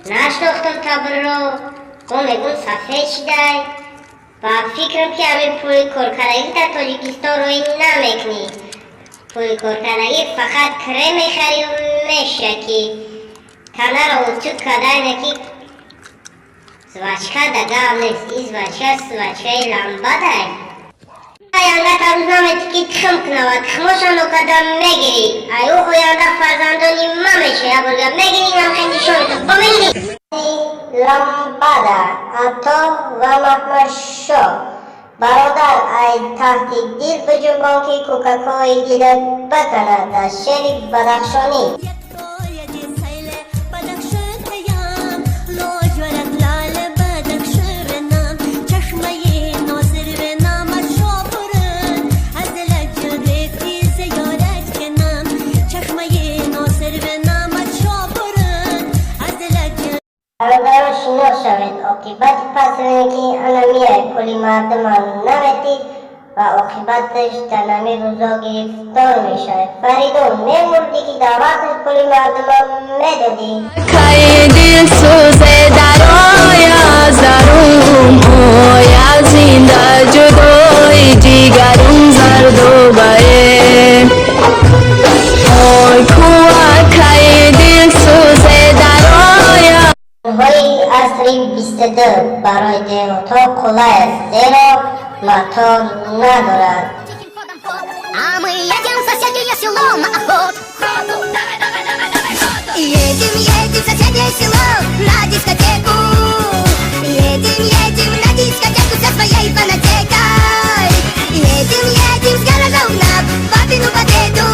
Нашнохтам табрро, бо мегум, сафед шидай. Ба фикрам, ки ҳамин пули коркардагӣ дар Тоҷикистон рӯй намекунӣ. Пули коркардагӣ фақат крем мехарию мешакӣ. Танаро утюг кардане, ки жвачка да гап нест. И жвачка жвачкаи ламбадай. Оянда тарӯз наметӣ, ки тухм куна ва тухмошро нокарда мегирӣ. Ай ӯ оянда фарзандони ма мешава. Бурга мегирӣ, намхе нишон бо мегирӣ. Ламбада, Ато ва Маҳмадшоҳ. Бародар, ай таҳти дил биҷунбон, ки кӯкакҳои дилат баканад дар шери бадахшонӣ. یکتای سیل بدخشان تیم لاجورد لال بدخشرنم چشمه ناظر به نام شاپرن از لجرفتی زیارت کنم چشمه ناصر به نام شاپرن از لجر Бародарон, шинос шавед. Оқибати пасине, ки ана миай, пули мардума наметид ва оқибаташ дар нами рӯзо гирифтор мешавед. Фаридун, мемурдӣ, ки дар вақташ пули мардума медодӣ. Кай дилсӯзе дароя зарум оя зинда ҷудои ҷигарум зардубае ой куа кай дилсӯзе дароя. Ҳои асри 22 барои деҳотҳо қулай аст, зеро мотор надорад. А мы едем в соседнее село на охоту. Едем, едем в соседнее село на дискотеку. Едем, едем на дискотеку со своей фонотекой. Едем, едем с гаража угнав папину победу.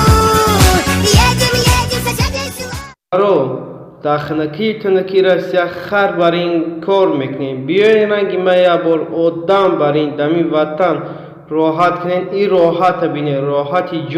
Едем, едем в соседнее село. Ро дахнакии тунаки Россия хар бар ин кор мекунем. Биёен, ранги ма як бор одам бар ин дами ватан роҳат кунен. Ин роҳата бинен, роҳати ҷо.